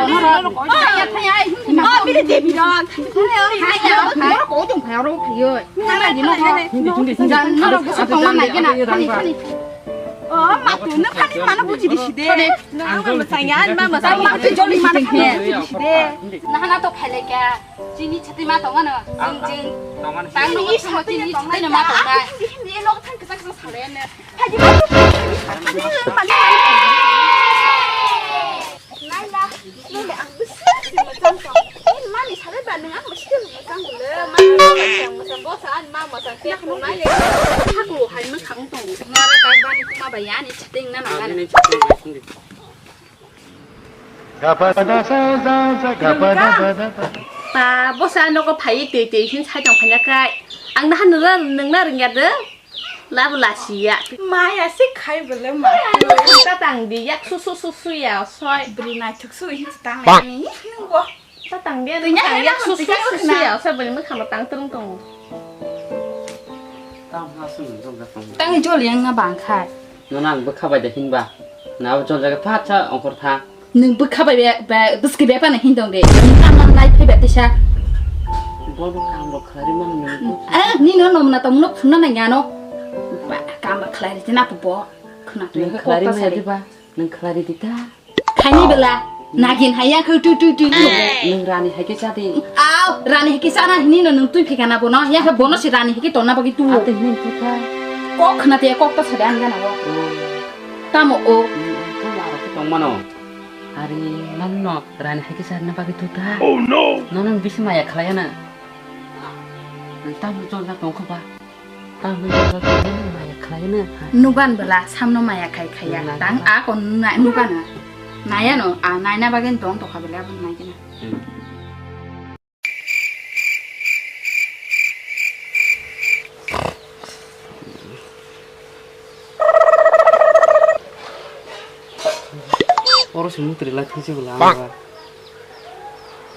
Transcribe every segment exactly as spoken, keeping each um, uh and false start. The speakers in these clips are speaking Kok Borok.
Thaya, thaya, ai. Oh, bini Devi rok. Thaya, thaya. Norok koi tong phai, oro phaioi. Thangna di norok. Jan, norok bwsa tongma nai gena. Thani, thani. Oh, ma tu no khani mano buji di side. Sorry. No, ang ma masang ya, ma masang ma tu joli mano khani buji di side. Nahana to phaileka. Chini chati ma tongano. Jing jing. Tang no chini chati ma tongna. Hindi hindi no thang kasa kasa sale ne. Haji ma tu. Naila, nole ang bisi bisi mwchang tong. Ni mani sale ba nung ang bisi bisi mwchang gule. Mani mwchang mwchang bosa an ma mwchang te ko naile. Haku hai mwchang tong. Nare kai bani kuma ba yani chatting na na. Ani chatting ba sindi. Ba bosa nogo phai tei tei hin sai tong phanya kai. Ang nahan nung na ringya de. Labu lasiya. Maya se khai bole ma. Tatang di yak su su su su ya soi. Bri naithok su hin tang ni. Nungbo. Tatang di tatang yak su su su su ya soi bri ma khama tang tung tung. Tang ha su nung jong ga tong. Tang jol yang na bang khai. No nang bwkha bai da hinba. Na jol jaga pha cha ongkor tha. Nwng bwkha bai be, be, bwskwi bai phano hin tong de. Nwng tamo nai phai bai tisa. Bono kam rok khlai mano nwng. Eh, nino nomna tongno phunna nai ngano. Ba, kam rok khlai rite na bo. Khna tu nwng ko khlai ta maya sari. Diba? Nwng khlai di ta. Khaini bela. Nagin haya khu tu tu tu tu. Nwng rani hai ke cha di. Aw, rani hai ke cha na nino nwng twi phikana bono. Ya khe bono si rani hai ke tonna bagi tu. Ate hin tu ta. Kok khna te kok ta sade an gana bo. Oh. Tamo o. Hmm, tamo aro khe tongmano. Ari, nangno rani hai khe charina bagwi tuta. Oh no! Nono bisi maya khlaiya na. Tamo chongjak tong kho ba. Tamo chongjak tong kho maya khlaiya na. Nugan bela samno maya khai khaiya. Nai tang ba. A kon na-, nugano. Nayano, a naina bagwi tong tokha bela aboni naigina. Hmm. Oro se mutri lai thung se bwla ang ba.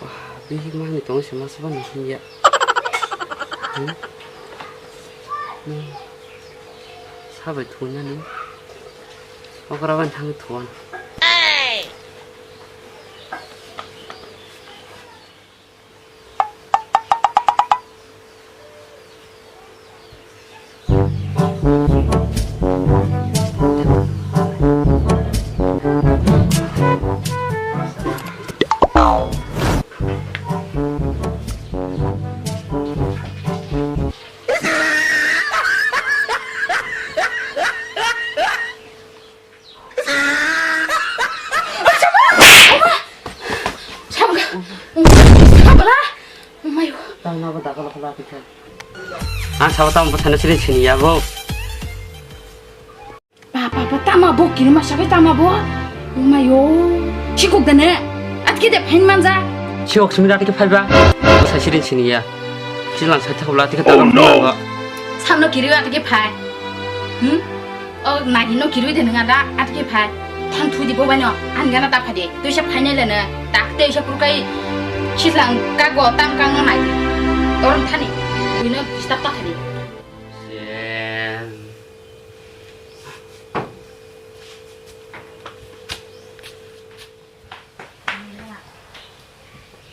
Wah, bihik ma ni tong se ma se ba ni ya. Hmm? Hmm. Sabai thung ya ni. Okra ban thang thung. Ang sabo tamo bwthano siring sini ya bo. Ba, ba, ba, tama bo, kiri masa bai tama bo. Mayo. Chikuk dene. Atke de phain manja. Chikuk simi dati ke phaiba. Sai siring sini ya. Silang sai thakobla atke tama. Samno kiri atke phai. Hmm? O nagi no kirui de nang ada atke phai. Thang thu di bo bai no. An gana ta phade. Tuisa phainai le ne. Tak te isa purkai. Sislang ka go tam kang no nai. Torong thani. Buino disturb ta khani.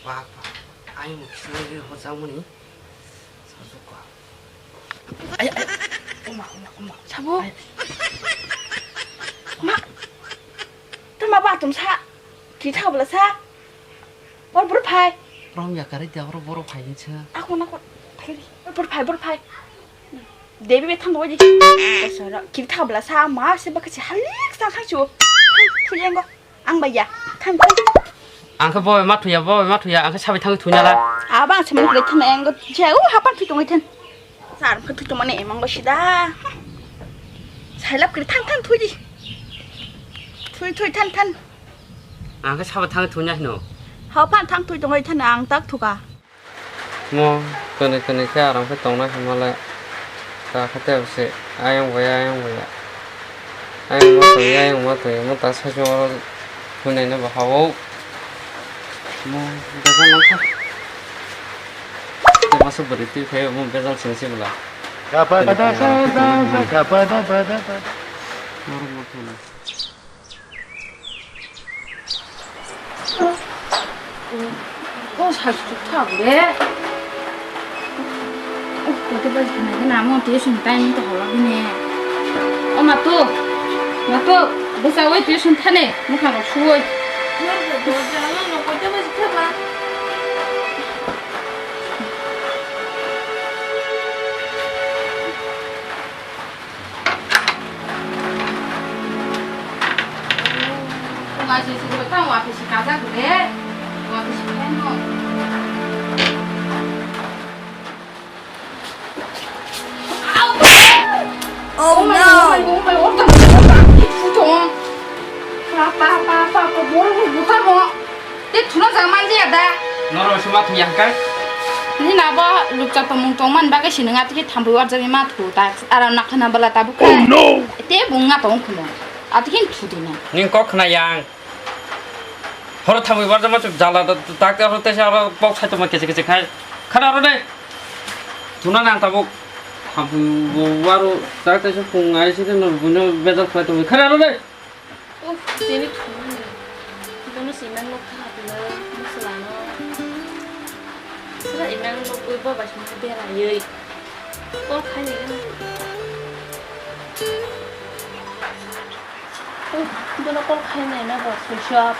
Ba, ba, ayung kisa ge hojak mani. Sajukha. Ay, ay, oma, oma, oma. Sabo. Ay. Ma. Tama ba tum sa. Kiri tha bla sa. Bor bor phai. Rom ya kari dia bor bor phai ni cha. Ako na ko. Phai. Bor phai, bor phai. Debi be thang do di. Sara. Kiri tha bla sa ma se ba kachi halik sa khachu. Phulengo. Ang ba ya. Thang thang. Ang khe bo ma thuya, bo ma thuya, ang khe sabai thang thuya la. Aba ang se ma thuya thang ang go. Che u hapan thu tong thang. Sar khe thu tong mane emang ba sida. Sailap kri thang thang thu di. Thui thui thang thang. Ang khe sabai thang thuya hino. Hapan thang thu tong thang ang tak thuka. Mo kwnwi kwnwi khe aram khe tongnai hwnmale. Ta khe tei se ayang bai ayang bai ya. Ayang ma twi ayang ma twi mo ta sai oro hwnwi no bo ha o. Mo bejal nang kha. Tei masa bwrwi twi phai mo bejal sing se bwla. Norok mo thangna. O sa su thok de. O kote ba jina jina mo te sum time to hola bine. O ma to. Mato, bwsa oi tuition thani, mukha rok suoi. Wai se se ta wa phi si ka ja de. Wa phi si ka no. Oh no! Oh my God, oh my God, oh my God, oh my God, oh my God. Te thuna jang manjaya da. Norok se ma thung yang kai? Ni na bo lukcha tongmung tongmani bagwi sinung atiki thambai warjagwi ma thu ta. Aram nakhana bala tabuk khe. Oh no! Te bung nga tong khumo. Atiki thu dina. Ning kok khna yang. Horo thambai warjak ma chuk jala da, tak te horo tesa aro bok sai tongma kechek kechek khai. Khana aro de. Thuna nang tabuk. Thambai bo waro tak tesa phung ai se no buino bejak khai tongma. Khana aro de. Uff, tini thumani. Bono se imang nok kha hapila, mosolano. Sira imang nok ui bo bai songkha beraiwi. Call khainai gana. Uff, bono call khainai na bo switch off.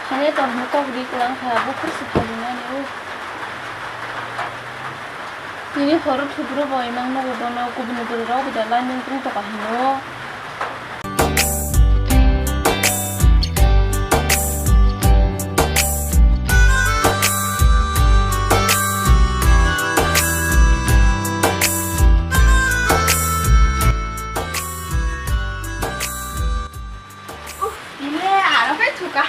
Hane tong hino kok ri kwlang kha, buphur se khainani, uff. Tini horo thuburo bo imang nogo bono kubuni bwrwi rok bo da line wng tong toka hino. Uff, ile aro khe thuka.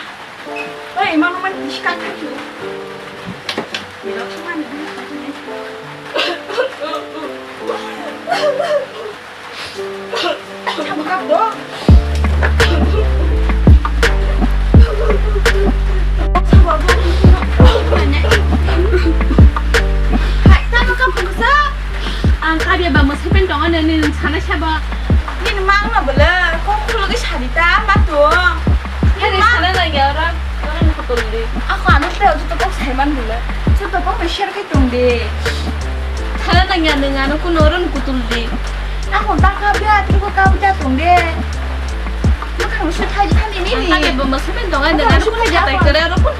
Oi, imang man diska khe thu. Mirok sumani. Sabukap do. Hai, sabukap bangsa. Ang kabya ba mwsai pen tongo nini nwng sana sabo. Nini mang no bole, kok khulugwi sadi ta, ma tong. Nini mang sana nangya ora, ora ni kutul di. Ako ano tei ojo to kok saiman bole. Joto kok bai share khai tong de. Sana nangya nwng ano kuno oro ni kutul di. Ako ta kabya, atri ko kabya tong de. Mwkhang su thai thani nini. Ang kabya ba mwsai pen tongo, nwng ano kuno thai kare oro kun.